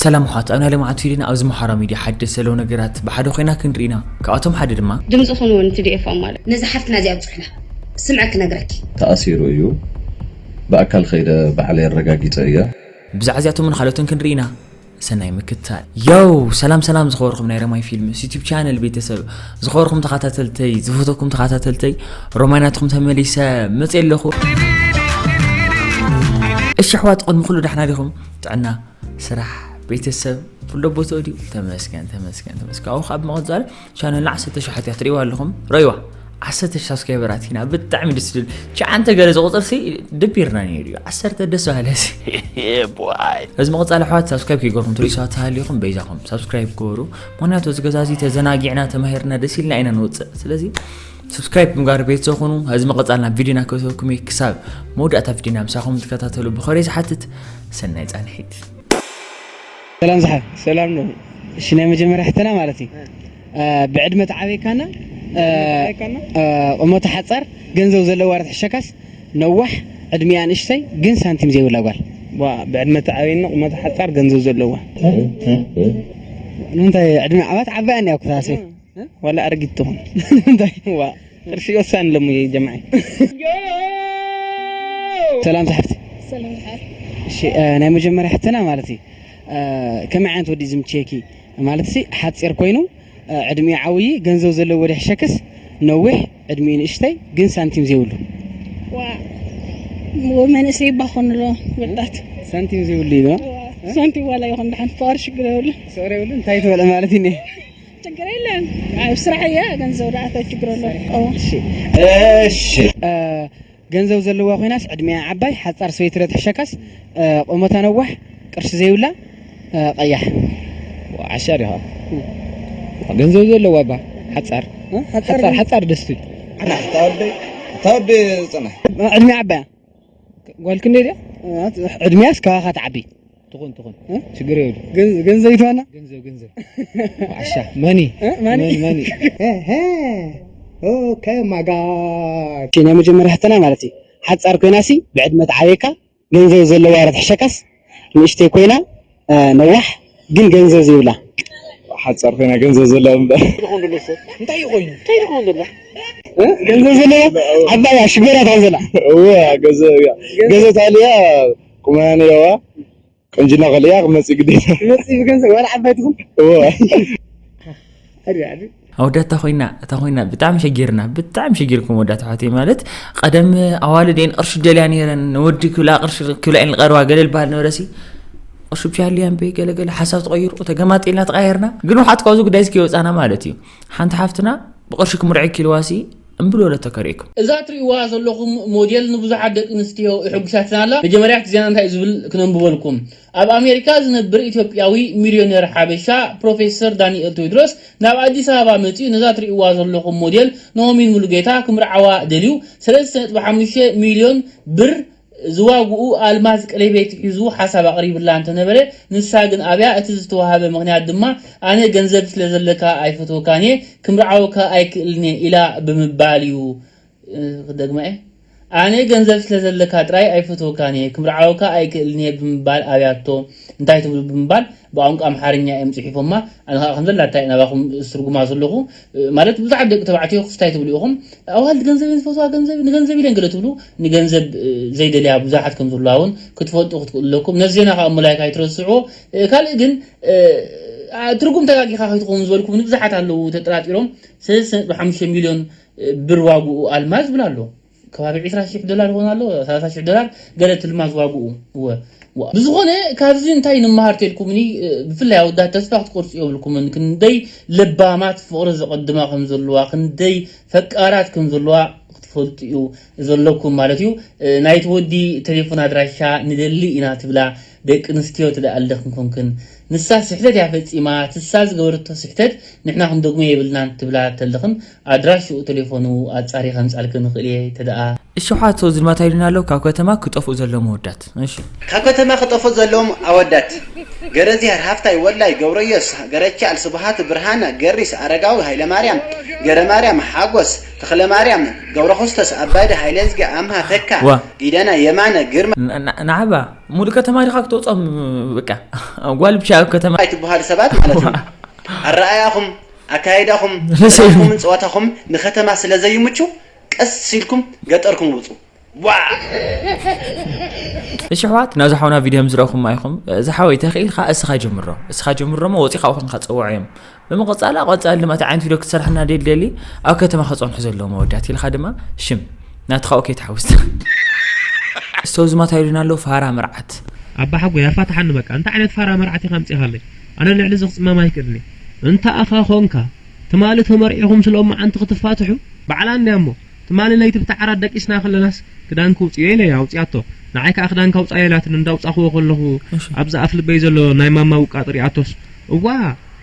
ሰላም ኣሕዋት፣ ኣብ ናይ ሎምዓንቲ ቪድዮና ኣብዚ ማሕበራዊ ሚድያ ሓደስቲ ዘለዉ ነገራት ብሓደ ኮይና ክንርኢ ኢና። ካብኣቶም ሓደ ድማ ድምፂ ኩንወን ቲ ዲ ኤፍ ኣማልእ። ነዛ ሓፍትና እዚኣ ኣብፅሑላ። ስምዐ ክነግረኪ። ተኣሲሩ እዩ። ብኣካል ከይደ ባዕለይ ኣረጋጊፀ እየ። ብዛዕባ እዚኣቶምን ካልኦትን ክንርኢ ኢና። ሰናይ ምክትታል። ዮው! ሰላም ሰላም ዝኸበርኩም ናይ ረማይ ፊልምስ ዩቲዩብ ቻነል ቤተሰብ፣ ዝኸበርኩም ተኸታተልተይ፣ ዝፈተኩም ተኸታተልተይ፣ ሮማይ ናትኩም ተመሊሰ መፅየ ኣለኹ። እሺ ኣሕዋት፣ ቅድሚ ኩሉ ዳሕና ዲኹም? ጥዕና፣ ስራሕ፣ ቤተሰብ፣ ኩሎ ቦትኡ ድዩ? ተመስገን፣ ተመስገን፣ ተመስገን። ካብኡ ካብ መቐፃሊ ቻነልና ዓሰርተ ሽሕ ኣሕዋት እያ ትሪእዋ ኣለኹም። ረይዋ፣ ዓሰርተ ሽሕ ሳብስክራይበራት ኢና። ብጣዕሚ ደስ ዝብል። ሸዓንተ ገለ ዝቑፅር ሲ ደቢርና ነይሩ እዩ። ዓሰርተ ደስ በሃለ ሲ። እዚ መቐፃሊ ኣሕዋት ሳብስክራይብ ከይገርኩም ትሪኡ ሰባት ተሃሊኹም በይዛኹም ሳብስክራይብ ግበሩ። ምኽንያቱ እዚ ገዛ እዚ ተዘናጊዕና፣ ተማሂርና፣ ደስ ኢልና ኢና ንወፅእ። ስለዚ ሳብስክራይብ ምግባር ቤተሰብ ኩኑ። እዚ መቐፃልና ቪድዮና ክህበኩም እዩ። ክሳብ መወዳእታ ቪድዮና ምሳኹም ትከታተሉ ብኸብሪ ዝሓትት። ሰናይ ፃንሒት። ሰላም ዝሓ። ሰላም ነው። እሺ፣ ናይ መጀመርያ ሕተና ማለት እዩ። እ፣ ብዕድመ ተዓበይካና፣ እ፣ ተዓበይካና? እ፣ ቁመቱ ሓጻር፣ ገንዘብ ዘለዋ ርትሕሸካስ ነዋሕ፣ ዕድሚኣ ንእሽተይ ግን ሳንቲም ዘይብላ ጓል። ዋ፣ ብዕድመ ተዓበይና ቁመቱ ሓጻር ገንዘብ ዘለዋ። ንምንታይ ዕድመ ዓባት ዓባያ እንድያ እኮ እታ ሴት። እ? ዋላ ኣረጊት ትኹን። ንምንታይ? ዋ፣ ቅርሺ ወሳኒ ሎሚ ጀማዒ። ሰላም ዝሓፍቲ። ሰላም ዝሓፍቲ። እሺ፣ እ፣ ናይ መጀመርያ ሕተና ማለት እዩ። እ፣ ከመይ ዓይነት ወዲ እዩ ዝምችየኪ? ማለት ሲ ሓፂር ኮይኑ፣ እ፣ ዕድሚኡ ዓብዪ፣ ገንዘብ ዘለዎ ዶ ይሕሸክስ ነዊሕ፣ ዕድሚኡ ንእሽተይ ግን ሳንቲም ዘይብሉ? ዋ፣ መንእሰይ ይባኾን ኣሎ ወጣት። ሳንቲም ዘይብሉ እዩ ዶ? ዋ፣ ሳንቲም ዋላ ይኹን ደሓን ፍቕሪ ሽግር የብሉ። ፍቕሪ የብሉ? እንታይ ትበለ ማለት እዩ? ችግር የለን። ኣብ ስራሕ እያ፣ ገንዘብ ደኣ እንታይ ችግር ኣሎ? ኦ። እሺ። እሺ። እ፣ ገንዘብ ዘለዋ ኮይናስ ዕድሚኣ ዓባይ፣ ሓጻር ሰበይቲ ዶ ትሕሸካስ፣ እ፣ ቁመታ ነዋሕ፣ ቅርሺ ዘይብላ፣ እ፣ ቀያሕ? ዓሻ ዲኻ? ገንዘብ ዘለዋ እባ፣ ሓጻር። እ? ሓጻር ሓጻር፣ ግን ሓጻር ደስ ትብል። ኣታ ወደይ፣ ኣታ ወደይ ጽናሕ። ዕድሚኣ ዓባያ? ጓል ክንደይ ድያ? ዕድሚያስ ካባኻ ትዓቢ? ትኹን፣ ትኹን። እ? ችግር የብሉ። ገንዘብ፣ ገንዘብ ይትዋና? ገንዘብ፣ ገንዘብ። ዓሻ፣ መኒ? እ? መኒ? መኒ፣ መኒ። እ፣ እ። ኦኬ፣ ማይ ጋድ። እሺ፣ ናይ መጀመርያ ሕተና ማለት እዩ። ሓጻር ኮይናሲ ብዕድመ ትዓበየካ፣ ገንዘብ ዘለዋ ዶ ትሕሸካስ ንእሽተይ ኮይና፣ እ፣ ነዋሕ ግን ገንዘብ ዘይብላ? ሓጻር ኮይና ገንዘብ ዘለዋ እምበር። እንታይ እዩ ኮይኑ? እንታይ እዩ ኮይኑ ዘሎ? እ? ገንዘብ ዘለዋ? ዓባያ ሽገራ ትኾን ዘላ? እወ፣ ገንዘብ እያ። ገንዘብ። ገንዘብ ታልያ ቁመና ነይረዋ። ቆንጅና ከልያ ክመጽእ ግዴታ። ክመጽእ ብገንዘብ ዋላ ዓባይ ትኹን? እወ። ኣሪ፣ ኣሪ። ኣወዳት እታ ኮይና፣ እታ ኮይና ብጣዕሚ ሸጊርና፣ ብጣዕሚ ሸጊርኩም ወዳት ኣሕዋተይ። ማለት ቀደም ኣዋልድ እየን ቅርሺ ደልያ ነይረን፣ ንወዲ ክብላ ቅርሺ ክብላ እየን ዝቐርባ ገለ ዝበሃል ነበረ ሲ። ቅርሺ ብቻ ሃልያ እምበይ ገለ ገለ ሓሳብ ትቐይሩ፣ ተገማጢልና ተቐያየርና። ግን ውሓት ካብዚ ጉዳይ እስኪ ይወጻና ማለት እዩ። ሓንቲ ሓፍትና ብቅርሺ ክምርዐኪ ኢልዋ ሲ እምቢ በለቶ ከርእየኩም። እዛ ትርእይዋ ዘለኹም ሞዴል ንብዙሓት ደቂ ኣንስትዮ የሐጉሳትና ኣላ። መጀመርያ እቲ ዜና እንታይ እዩ ዝብል ክነንብበልኩም። ኣብ ኣሜሪካ ዝነብር ኢትዮጵያዊ ሚልዮነር ሓበሻ ፕሮፌሰር ዳንኤል ቴዎድሮስ ናብ ኣዲስ ኣበባ መጺኡ ነዛ ትርእይዋ ዘለኹም ሞዴል ናኦሚን ሙሉጌታ ክምርዓዋ ደልዩ ሰለስተ ነጥቢ ሓሙሽተ ሚልዮን ብር ዝዋግኡ ኣልማዝ ቀለቤት ሒዙ ሓሳብ ኣቕሪብላ እንተነበረ፣ ንሳ ግን ኣብያ እቲ ዝተዋህበ ምኽንያት ድማ ኣነ ገንዘብ ስለ ዘለካ ኣይፈትወካን እየ፣ ክምርዓወካ ኣይክእልን እየ ኢላ ብምባል እዩ። እ፣ ክደግማ እየ። ኣነ ገንዘብ ስለ ዘለካ ጥራይ ኣይፈትወካን እየ፣ ክምርዓወካ ኣይክእልን እየ ብምባል ኣብያቶ። እንታይ ትብሉ ብምባል ብቋንቋ ኣምሓርኛ እዮም ጽሒፎማ። ኣነ ኸኣ ከም ዘላታ እየ ናባኹም ዝትርጉማ ዘለኹ። እ፣ ማለት ብዙሓት ደቂ ተባዕትዮ ክስታይ ትብሉ ኢኹም። ኣዋልድ ገንዘብ እየን ዝፈትዋ፣ ገንዘብ፣ ንገንዘብ ኢለን ገለ ትብሉ፣ ንገንዘብ፣ እ፣ ዘይደልያ ብዙሓት ከም ዘለዋ እውን ክትፈልጡ ክትክእሉ ኣለኩም። ነዚ ዜና ኸኣ እሞ ላይክ ኣይትረስዕዎ። እ፣ ካልእ ግን፣ እ፣ ኣ፣ ትርጉም ተጋጊኻ ከይትኸውን ዝበልኩም ንብዙሓት ኣለዉ ተጠራጢሮም። ሰለስተ ነጥቢ ሓሙሽተ ሚልዮን፣ እ፣ ብር ዋግኡ ኣልማዝ ዝብል ኣሎ። ከባቢ ዕስራ ሽሕ ዶላር ይኾን ኣሎ፣ ሰላሳ ሽሕ ዶላር ገለ እቲ ኣልማዝ ዋግኡ። እወ። ዋ-፣ ብዝኾነ ካብዚ እንታይ ንምሃር ተልኩምኒ፣ እ፣ ብፍላይ ኣወዳት ተስፋ ክትቆርጹ የብልኩምን። ክንደይ ለባማት ፍቕሪ ዘቐድማ ከም ዘለዋ፣ ክንደይ ፈቃራት ከም ዘለዋ ክትፈልጡ እዩ ዘለኩም ማለት እዩ። እ፣ ናይቲ ወዲ ቴሌፎን ኣድራሻ ንደሊ ኢና ትብላ ደቂ ኣንስትዮ ትደኣ ኣለኽን ኮንክን። ንሳ ስሕተት እያ ፈጺማ፣ ትሳ ዝገበረቶ ስሕተት ንሕና ክንደግሞ የብልናን ትብላ ተለኽን ኣድራሽኡ ቴሌፎኑ ኣጻሪ ከምጻልክን ንኽእል እየ ተደኣ። እሺ፣ ሓቶ ዝልማታ ኢሉና ኣሎ፣ ካብ ከተማ ክጠፍኡ ዘለዎም ኣወዳት። እሺ። ካብ ከተማ ክጠፍኡ ዘለዎም ኣወዳት። ገረዚሃር ሃፍታይ፣ ወላይ ገብረዮስ፣ ገረቻል ስብሃቱ፣ ብርሃነ፣ ገሪስ፣ ኣረጋዊ፣ ሃይለማርያም፣ ገረማርያም፣ ሓጎስ፣ ተኽለማርያም፣ ገብረክርስቶስ፣ ኣባዲ፣ ሃይለዝጊ፣ ኣምሃ፣ ተካ፣ ዋ። ጊደና፣ የማነ፣ ግርማ። ን-፣ ን-፣ ንዓባ። ሙሉእ ከተማ ዲኻ ክተውፅኦም? በቃ ጓል ብቻ ኣብ ከተማ ኣይትበሃሉ ሰባት ማለት እዩ። ኣረኣያኹም፣ ኣካይዳኹም፣ ለሰይሙ። ስራሕኹምን ፀዋታኹም ንከተማ ስለ ዘይምቹ ቀስ ኢልኩም ገጠርኩም ውፁ። ዋ እሺ ኣሕዋት፣ ናዚ ሓውና ቪድዮ ምዝረኹም ኣይኹም። እዚ ሓወይ ተኽኢልካ እስኻ ጀምሮ፣ እስኻ ጀምሮ እሞ ወፂኻ ኮንካ ፀውዖ እዮም። ብምቕፃል ኣብ ቀፃሊ ድማ እቲ ዓይነት ቪድዮ ክትሰርሐና ደልደሊ ኣብ ከተማ ከፀንሑ ዘለዎም መወዳት ኢልካ ድማ ሽም ናትኻ ኦኬ ትሓውስ። ስቶዝማ ታይሉና ኣሎ ፋራ መርዓት። ኣባ ሓጎይ ኣፋትሓኒ በቃ። እንታይ ዓይነት ፋራ መርዓት ኢኻ ኣምጺኻለይ? ኣነ ልዕሊ እዚ ክጽመም ኣይክእልን እየ። እንተ ኣኻ ኾንካ ትማሊ ተመርዒኹም ስለ እሞ ዓንቲ ክትፋትሑ ባዕላ እንድያ እሞ። ትማሊ ለይቲ ብቲ ዓራት ደቂስና ከለናስ ክዳንኪ ውጽዮ ኢለያ ኣውጺኣቶ። ንዓይ ከኣ ክዳንካ ውጻዮ ኢላትኒ እንዳውጻኽዎ ከለኹ እሺ። ኣብዚ ኣፍ ልበይ ዘሎ ናይ ማማ ውቃጥ ሪኣቶስ እዋ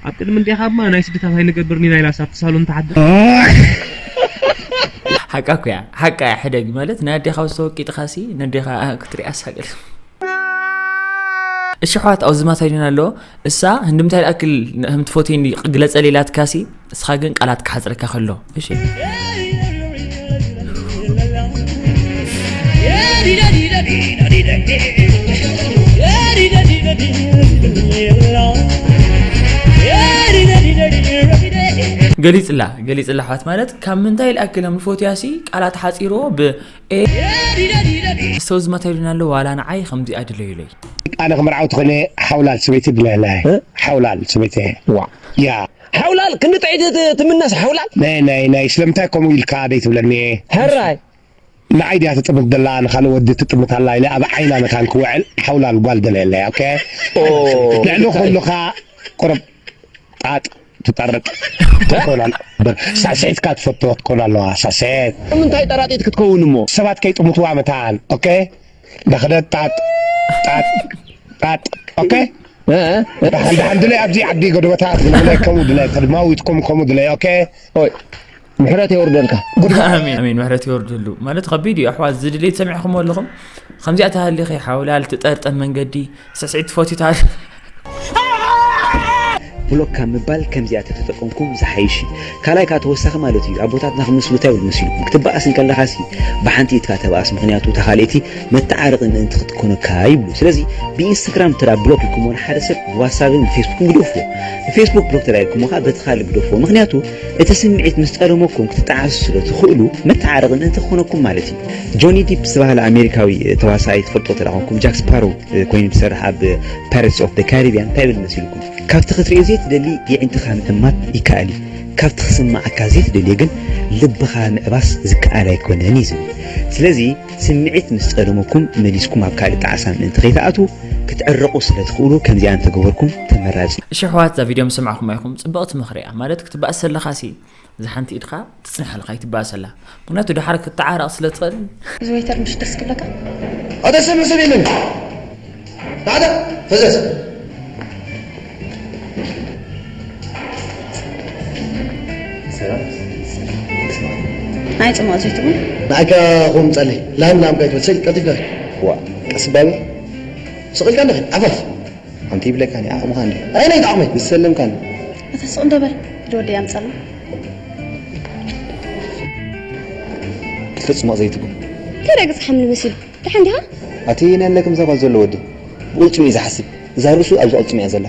ኣብ ቅድሚ እንዴኻ እማ ናይ ስድታት ኣይንገብርን ኢና ኢላስ ኣብቲ ሳሎን ትሓድር። ሓቃ እኮ እያ፣ ሓቃ እያ። ሕደግ ማለት ናይ ኣዴኻ ውስተ ወቂጥኻሲ ነዴኻ ክትሪኣ ሳቅል። እሺ ኣሕዋት፣ ኣብዚ ማታ ዲና ኣሎ። እሳ ህንዲ ምታይ ዝኣክል ህምቲ ፎቴ እንዲ ግለጸ ሌላትካሲ፣ እስኻ ግን ቃላት ክሓጽረካ ከሎ። እሺ። ገሊጽላ፣ ገሊጽላ ኣሕዋት፣ ማለት ካብ ምንታይ ዝኣክል ህምቲ ፎቴያሲ ቃላት ሓጺርዎ ብ ኤ። ስቶዝማ እንታይ ኢሉና ኣሎ? ዋላ ንዓይ ከምዚኣ ድለዩለይ። ኣነ ክምርዓው ትኾነ ሓውላል ሰበይቲ ድለየለ። ሓውላል ሰበይቲ። ዋ። ያ። ሓውላል ክንዲ ጥዕይቲ ትምነስ ሓውላል። ናይ ናይ ናይ ስለምንታይ ከምኡ ኢልካ ደይ ትብለኒ? ሕራይ። ንዓይ ድያ ትጥምት ደላ ንኻልእ ወዲ ትጥምት ኣላ ኢለ ኣብ ዓይና መታን ክውዕል ሓውላል ጓል ደለየለ። ኦኬ። ልዕሊ ኩሉኻ ቁርብ ጣጥ ትጠርጥ ትኮን ኣላ። ሳስዒትካ ትፈትዋ ትኮን ኣለዋ። ሳስዒት። ንምንታይ ጠራጢት ክትከውን እሞ? ሰባት ከይጥምትዋ መታን። ኦኬ። ዳኸደት ጣጥ ጣጥ ጣጥ። ኦኬ። እ፣ እ፣ እ። ደሓን ደሓን ድለይ ኣብዚ ዓዲ ጎደበታት ንብለይ ከምኡ ድለይ ተድማዊትኩም ከምኡ ድለይ። ኦኬ። ኦይ። ምሕረት የውርደልካ። ኣሜን ኣሜን፣ ምሕረት ይወርደሉ። ማለት ከቢድ እዩ ኣሕዋት፣ እዚ ድሌት ሰሚዕኹም ኣለኹም። ከምዚኣ ተሃሊኺ ሓውላል ትጠርጠም መንገዲ ስስዒት ፈትዩታ። ብሎክ ካብ ምባል ከምዚኣ ተተጠቀምኩም ዝሓይሽ እዩ። ካልኣይ ከዓ ተወሳኺ ማለት እዩ። ኣቦታትና ክምስሉ እንታይ ይብሉ መሲልኩም? ክትበኣስ እንከለኻሲ ብሓንቲ ኢድካ ተበኣስ፣ ምኽንያቱ እታ ካልኣይቲ መተዓረቒ ምእንቲ ክትኮነካ ይብሉ። ስለዚ ብኢንስታግራም እንተ ብሎክ ኢልኩሞ ንሓደ ሰብ ብዋትሳፕን ብፌስቡክን ግደፍዎ። ብፌስቡክ ብሎክ ተላኢልኩሞ ከዓ በቲ ካልእ ግደፍዎ። ምኽንያቱ እቲ ስምዒት ምስ ጠለመኩም ክትጠዓሱ ስለ ትኽእሉ መተዓረቒ ምእንቲ ክኾነኩም ማለት እዩ። ጆኒ ዲፕ ዝተባህለ ኣሜሪካዊ ተዋሳኣይ ትፈልጦ ተደኣ ኮንኩም ጃክ ስፓሮ ኮይኑ ዝሰርሕ ኣብ Pirates of the Caribbean እንታይ ይብል መሲልኩም? ካብቲ ክትርእዮ ዘይትደሊ የዒንትኻ ምእማት ይከኣል እዩ። ካብቲ ክስምዓካ ዘይትደልዮ ግን ልብኻ ምዕባስ ዝከኣል ኣይኮነን እዩ ዝብል። ስለዚ ስምዒት ምስ ጸለመኩም መሊስኩም ኣብ ካልእ ጣዕሳ ምእንቲ ከይትኣትዉ ክትዕረቑ ስለ ትኽእሉ ከምዚኣ እንተገበርኩም ተመራጺ እዩ። እሺ ኣሕዋት፣ እዛ ቪድዮ ምስ ሰማዕኹማ ኢኹም፣ ጽብቕቲ ምኽሪ እያ። ማለት ክትበኣስ ዘለኻሲ እዛ ሓንቲ ኢድካ ትጽንሓልካ ኣይትበኣሰላ። ምኽንያቱ ደሓር ክትዓረቕ ስለ ትኽእል። እዚ ዌይተር ምሽ ደስ ክብለካ? ኣታ ሰብ ሰብ የለን። ታዕዳ ፈዘዝ። ናይ ጽማቕ ዘይትኹን። ንኣካ ኹም ጸሊ ላም ላም ከይትበል ስል ቀልጢፍካ። ዋ ቀስ ባቢ ስቕ ኢልካ እንዲኺ ዓፋፍ። ኣንቲ ይብለካኒ ዓቕምኻ እንዲ ኣይ ናይ ጣዕመይ ዝሰለምካኒ። ኣታ ስቕ እንዶ በል። ዶ ወደይ ኣምጻልና። ክልተ ጽማቕ ዘይትኩም። ከዳ ገጽ ሓምሊ መሲሉ። ደሓን ዲኻ? ኣቲ ነለ ከምዛ ጓል ዘሎ ወዲ ብቕልጽም እዩ ዝሓስብ። እዛ ርእሱ ኣብዚ ቅልጽም እያ ዘላ።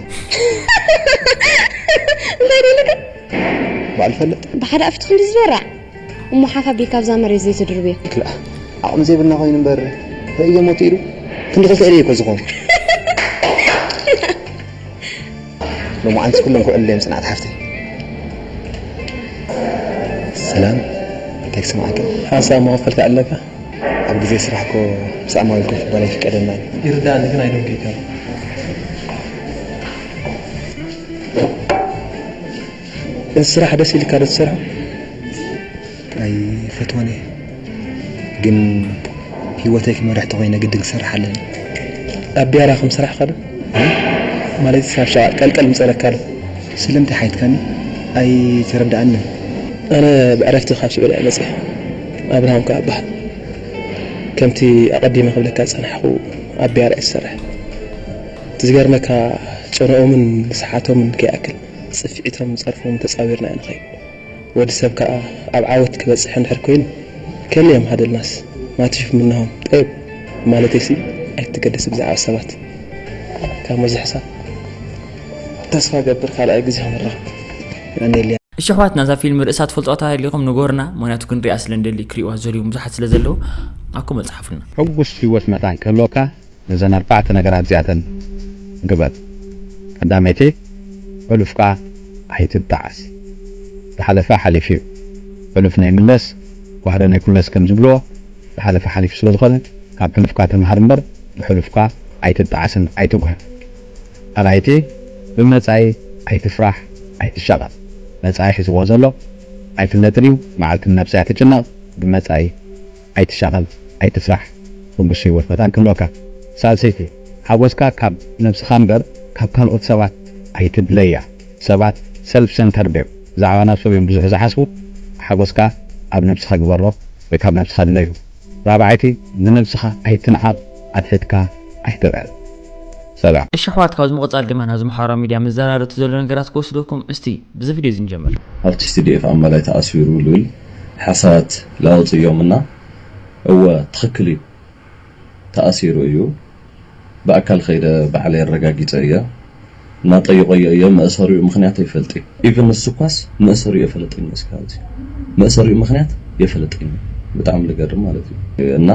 እንታይ ደለካ? ባዕሉ ፈልጥ። ብሓደ ኣፍቲ ክንዲ ዝበራዕ እሞ ሓፍ ኣቢልካ ኣብዛ መሬት ዘይትድርብዮ። ክልኣ ዓቕሚ ዘይብልና ኮይኑ እምበር ርእዮ ሞት ኢሉ ክንዲ ክልተ ኢለ እኮ ዝኾኑ። ሎማዓንቲ ኩሎም ክዕሉ እዮም ጽንዓት ሓፍተይ። ሰላም እንታይ ክስምዓካ? ሓንሳብ መኸፈልቲ ኣለካ? ኣብ ግዜ ስራሕ እኮ ምስ ኣማዊል ኮፍ ምባል ኣይፍቀደልናን እዩ። ይርዳእኒ ግን ኣይደንገይካን። እዚ ስራሕ ደስ ኢልካ ዶ ትሰርሖ? ኣይፈትዎን እየ ግን ህይወተይ ክመርሕ ተኾይነ ግድን ክሰርሕ ኣለኒ። ኣብ ቢያራ ከም ስራሕ ኸዶ ማለት ካብ ሸቓጥ ቀልቀል ምጸለካ ዶ? ስለምንታይ ሓይትካኒ ኣይተረዳኣንን። ኣነ ብዕረፍቲ ካብ ስዑድ እየ መጺእ። ኣብርሃም ከኣ እበሃል። ከምቲ ኣቐዲመ ክብለካ ዝጸናሕኹ ኣብ ቢያራ እየ ዝሰርሕ። እቲ ዝገርመካ ጨንኦምን ሰሓቶምን ከይኣክል ጽፍዒቶም ጸርፎምን ተጻዊርና ኢና ንኸይድ። ወዲ ሰብ ከኣ ኣብ ዓወት ክበጽሕ እንድሕር ኮይኑ ከልዮም ሃደልናስ ማትሽፍ ምናሆም ጠይብ ማለተይሲ ኣይትገደስ ብዛዕባ ሰባት ካብ መዚ ሕሳብ። ተስፋ ገብር ካልኣይ ግዜ ክንራኸብ። የቐንየለይ። እሺ ኣሕዋትና፣ እዛ ፊልም ርእሳ ትፈልጥዋ ተሃሊኹም ንገሩና፣ ምኽንያቱ ክንሪኣ ስለ ንደሊ፣ ክሪእዋ ዝደልዩ ብዙሓት ስለ ዘለዉ፣ ኣኮ መጽሓፉልና። ሕጉስ ህይወት መታን ክህልወካ ነዘን ኣርባዕተ ነገራት እዚኣተን ግበር። ቀዳመይቲ፣ ሕሉፍካ ኣይትጣዓስ። ዝሓለፈ ሓሊፉ እዩ። ሕሉፍ ናይ ምለስ፣ ጓህረ ናይ ኩለስ ከም ዝብልዎ፣ ዝሓለፈ ሓሊፉ ስለ ዝኾነ፣ ካብ ሕሉፍካ ተምሃር እምበር፣ ብሕሉፍካ ኣይትጣዓስን ኣይትጉህን። ካልኣይቲ፣ ብመጻኢ ኣይትፍራሕ፣ ኣይትሻቐል። መጻኢ ሒዝዎ ዘሎ ኣይፍለጥን እዩ። መዓልቲ ንነብሳ እያ ትጭነቕ። ብመጻኢ ኣይትሻቐል፣ ኣይትፍራሕ። ሕጉስ ህይወት መታን ክህልወካ። ሳልሰይቲ፣ ሓጎስካ ካብ ነብስኻ እምበር ካብ ካልኦት ሰባት ኣይትድለያ። ሰባት ሰልፍ ሰንተርድ እዮም። ብዛዕባ ነብሶም እዮም ብዙሕ ዝሓስቡ። ሓጎስካ ኣብ ነብስኻ ግበሮ ወይ ካብ ነብስኻ ድለዩ። ራብዓይቲ፣ ንነብስኻ ኣይትንዓቕ፣ ኣድሕድካ ኣይትውዕል። ሰላም። እሺ ኣሕዋት፣ ካብዚ ምቕጻል ድማ ናብዚ ማሕበራዊ ሚድያ መዘራረብቲ ዘሎ ነገራት ክወስደኩም፣ እስቲ ብዚ ቪድዮ እዚ ንጀምር። ኣርቲስት ቲዲኤፍ ኣማላይ ተኣሲሩ ዝብል ሓሳባት ላወፁ እዮም እና፣ እወ ትኽክል እዩ፣ ተኣሲሩ እዩ። ብኣካል ከይደ ባዕለይ ኣረጋጊፀ እየ። እናጠየቆዮ እየ። መእሰሪኡ ምኽንያት ኣይፈልጥን። ኢቭን ንሱ እኳስ መእሰሪኡ የፈለጠኝ እስካብ ሕዚ። መእሰሪኡ ምኽንያት የፈለጠኝ። ብጣዕሚ ልገርም ማለት እዩ። እና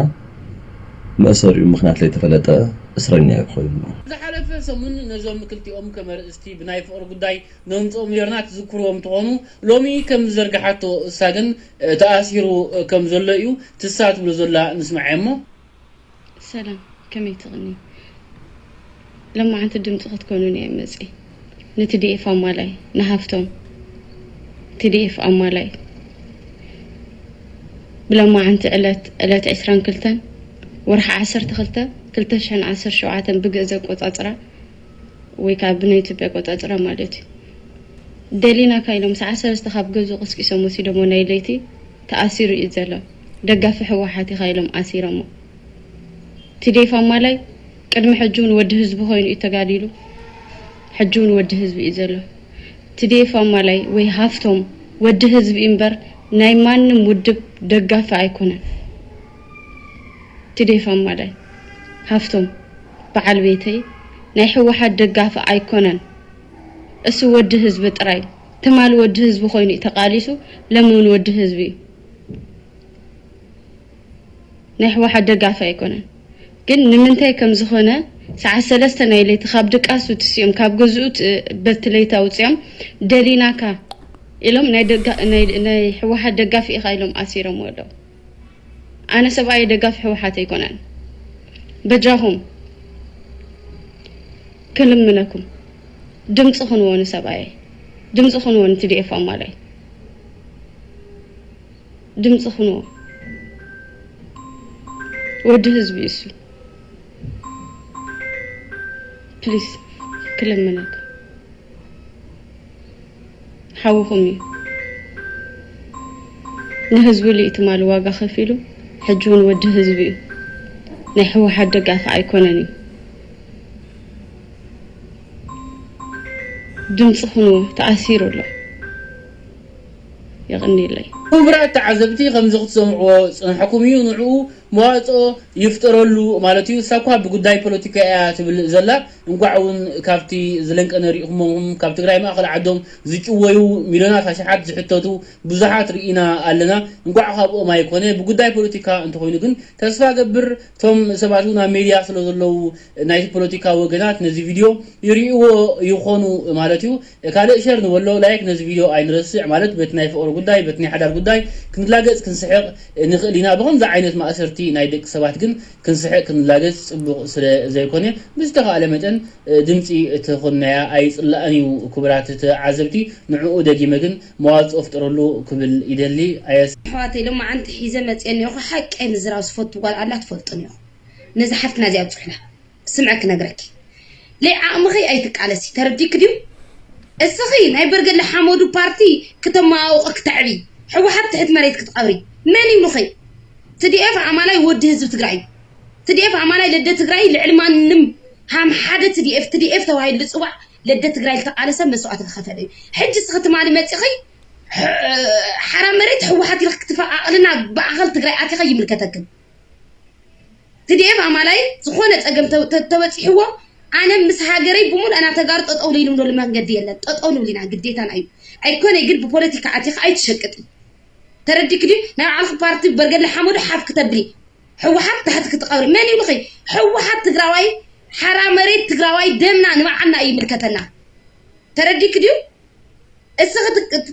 መእሰሪኡ ምኽንያት ለይተፈለጠ እስረኛ እዩ ኮይኑ። ዝሓለፈ ሰሙን ነዞም ክልቲኦም ከም ኣርእስቲ ብናይ ፍቕሪ ጉዳይ ነምጽኦም ኔርና ትዝክርዎም ትኾኑ። ሎሚ ከም ዝዘርግሓቶ እሳ ግን፣ እ፣ ተኣሲሩ፣ እ፣ ከም ዘሎ እዩ ትሳ ትብሎ ዘላ ንስምዐ እሞ። ሰላም፣ ከመይ ትቕኒ? ሎማዓንቲ ድምፂ ክትኮኑን እየ መፂ። ንቲዲኤፍ ኣማላይ፣ ንሃፍቶም ቲዲኤፍ ኣማላይ። ብሎማዓንቲ ዕለት፣ ዕለት ዕስራን ክልተን ወርሒ ዓሰርተ ክልተ፣ ክልተ ሽሕን ዓሰርተ ሸውዓተን ብግእዝ ኣቆጻጽራ ወይ ከዓ ብናይ ኢትዮጵያ ኣቆጻጽራ ማለት እዩ። ደሊናካ ኢሎም ሰዓት ሰለስተ ካብ ገዝኡ ቀስቂሶም ወሲዶሞ ናይ ለይቲ ተኣሲሩ እዩ ዘሎ። ደጋፊ ህወሓት ኢኻ ኢሎም ኣሲሮሞ። ቲዴፍ ኣማላይ ቅድሚ ሕጂ እውን ወዲ ህዝቢ ኮይኑ እዩ ተጋዲሉ። ሕጂ እውን ወዲ ህዝቢ እዩ ዘሎ። ቲዴፍ ኣማላይ ወይ ሃፍቶም ወዲ ህዝቢ እዩ እምበር ናይ ማንም ውድብ ደጋፊ ኣይኮነን። ቲዴፍ ኣማላይ ሃፍቶም በዓል ቤተይ ናይ ህወሓት ደጋፊ ኣይኮነን። እሱ ወዲ ህዝቢ ጥራይ፣ ትማሊ ወዲ ህዝቢ ኮይኑ እዩ ተቃሊሱ፣ ለሚ እውን ወዲ ህዝቢ እዩ። ናይ ህወሓት ደጋፊ ኣይኮነን። ግን ንምንታይ ከም ዝኾነ ሰዓት ሰለስተ ናይ ለይቲ ካብ ድቃሱ ትስኦም፣ ካብ ገዝኡ ት-፣ በቲ ለይቲ ኣውፅኦም ደሊናካ ኢሎም ናይ ደጋ-፣ ናይ፣ ናይ ህወሓት ደጋፊ ኢኻ ኢሎም ኣሲሮምዎ ኣለዉ። ኣነ ሰብኣየ ደጋፊ ህወሓት ኣይኮነን። በጃኹም ክልምነኩም ድምፂ ኩንዎ ንሰብኣየ፣ ድምፂ ኩንዎ ንቲዲኤፍ ኣማላይ፣ ድምፂ ኩንዎ። ወዲ ህዝቢ እሱ ፕሊስ ክልምነኩም። ሓውኹም እዩ። ንህዝቡ ኢሉ እዩ ትማሊ ዋጋ ከፊሉ፣ ሕጂ እውን ወዲ ህዝቢ እዩ። ናይ ህወሓት ደጋፊ ኣይኮነን እዩ። ድምፂ ኩኑ ተኣሲሩ ኣሎ። የቐንየለይ። ክቡራት ተዓዘብቲ፣ ከምዚ ክትሰምዕዎ ዝጸናሕኩም እዩ። ንዕኡ መዋጽኦ ይፍጠረሉ ማለት እዩ። እሳ እኳ ብጉዳይ ፖለቲካ እያ ትብል ዘላ። እንቋዕ እውን ካብቲ ዝለንቀነ ርኢኹሞም፣ ካብ ትግራይ ማእኸል ዓዶም ዝጭወዩ ሚልዮናት ኣሽሓት ዝሕተቱ ብዙሓት ርኢና ኣለና። እንቋዕ ካብኦም ኣይኮነ። ብጉዳይ ፖለቲካ እንተኾይኑ ግን ተስፋ ገብር እቶም ሰባት እውን ኣብ ሜድያ ስለ ዘለዉ ናይቲ ፖለቲካ ወገናት ነዚ ቪድዮ ይርእይዎ ይኾኑ ማለት እዩ። ካልእ ሸር ንበሎ፣ ላይክ ነዚ ቪድዮ ኣይንረስዕ። ማለት በቲ ናይ ፍቕሪ ጉዳይ፣ በቲ ናይ ሓዳር ጉዳይ ክንላገጽ ክንስሕቕ ንኽእል ኢና። ብኸምዚ ዓይነት ማእሰርቲ ናይ ደቂ ሰባት ግን ክንስሕቕ ክንላገጽ ጽቡቕ ስለ ዘይኮነ ብዝተኻእለ መጠን ድምጺ ትኹንናያ ኣይጽላእን እዩ። ክቡራት ተዓዘብቲ፣ ንዕኡ ደጊመ ግን መዋጽኦ ፍጠረሉ ክብል ይደሊ። ኣየስ። ኣሕዋተይ፣ ሎማዓንቲ ሒዘ መጽየ እኒኦኹ። ሓቀይ ምዝራብ ዝፈቱ ጓል ኣላ፣ ትፈልጡኒ ኢኹም። ነዛ ሓፍትና እዚኣ ኣብፅሑላ። ስምዐ ክነግረኪ። ለይ ዓቕምኺ ኣይትቃለሲ፣ ተረዲእኪ ድዩ? እስኺ ናይ በርገለ ሓመዱ ፓርቲ ክተመዋውቒ ክተዕቢ፣ ህወሓት ትሕት መሬት ክትቐብሪ መን ይብሉኺ? ትዲኤፍ ኣማላይ ወዲ ህዝቢ ትግራይ እዩ። ትዲኤፍ ኣማላይ ለደ ትግራይ ልዕሊ ማንም ሃም ሓደ ትዲኤፍ፣ ትዲኤፍ ተባሂሉ ዝፅዋዕ ለደ ትግራይ ዝተቃለሰ መስዋዕቲ ዝኸፈለ እዩ። ሕጂ እስኺ ትማሊ መፂኺ ሕ-፣ ሓራ መሬት ህወሓት ኢልኺ ክትፈቓቕልና ብኣኸል ትግራይ ኣቲኸ ይምልከተክን። ትዲኤፍ ኣማላይ ዝኾነ ፀገም ተበፂሕዎ ኣነ ምስ ሃገረይ ብምሉእ ኣና ተጋሩ ጠጠው ኢሉ ምኖሉ መንገዲ የለን። ጠጠው ንብል ኢና፣ ግዴታና እዩ። ኣይኮነ ግን ብፖለቲካ ኣቲኻ ኣይትሸቅጥ። ተረዲክ ድዩ? ናይ ባዕልክ ፓርቲ በርገለ ሓመዱ ሓፍ ክተብሊ፣ ህወሓት ታሕቲ ክትቀብሪ። መን ይብልኺ? ህወሓት ትግራዋይ ሓራ መሬት ትግራዋይ ደምና ንባዕልና እዩ ይምልከተና። ተረዲክ ድዩ? እስኺ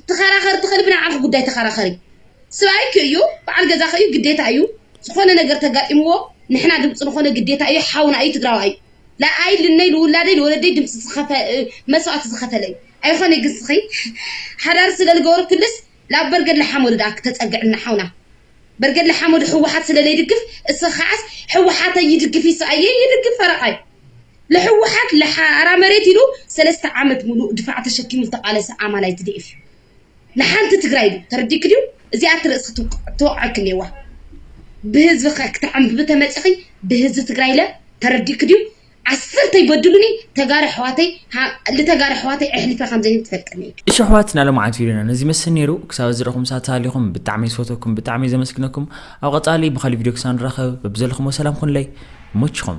ትከራኸሪ ትኽእሊ፣ ብናይ ዓርኺ ጉዳይ ተኸራኸሪ። ስባይኪ እዩ፣ በዓል ገዛኺ እዩ፣ ግዴታ እዩ። ዝኾነ ነገር ተጋጢምዎ ንሕና ድምፂ ዝኾነ ግዴታ እዩ። ሓውና እዩ፣ ትግራዋይ እዩ። ለኣይ ልነይ ልውላደይ ልወለደይ ድምፂ መስዋእቲ ዝኸፈለ እዩ። ኣይኾነ ግስኺ ሓዳር ስለ ልገበርክልስ ላብ በርገድ ለሓመዱ ደኣ ክተፀግዕልና ሓውና። በርገድ ለሓመዱ ህወሓት ስለ ለይድግፍ፣ እስኺ ከዓስ ህወሓት ይድግፍ ይስኣየ ይድግፍ ፈረቓይ። ለህወሓት ለሓራ መሬት ኢሉ ሰለስተ ዓመት ሙሉእ ድፋዕ ተሸኪሙ ዝተቓለሰ ኣማላይ ትድኤፍ ንሓንቲ ትግራይ ድዩ? ተረዲክ ድዩ? እዚኣ ትርእስ ትወቅዐክ እኔዋ። ብህዝቢ ክትዕንብቢ ተመፂኺ ብህዝቢ ትግራይ ለ ተረዲክ ድዩ? ዓሰርተ ይበድሉኒ ተጋሪ ኣሕዋተይ ልተጋሪ ኣሕዋተይ ኣሕሊፈ ከም ዘይህብ ትፈልጥኒ። እሺ ኣሕዋት፣ ናለማዓት ቪድዮና ነዚ መስል ነይሩ። ክሳብ ዝረኹም ሳት ሃሊኹም ብጣዕሚ ዝፈተኩም፣ ብጣዕሚ ዘመስግነኩም። ኣብ ቀፃሊ ብካሊእ ቪድዮ ክሳብ ንራኸብ በብዘለኹሞ ሰላም ኩንለይ። ይመችኹም።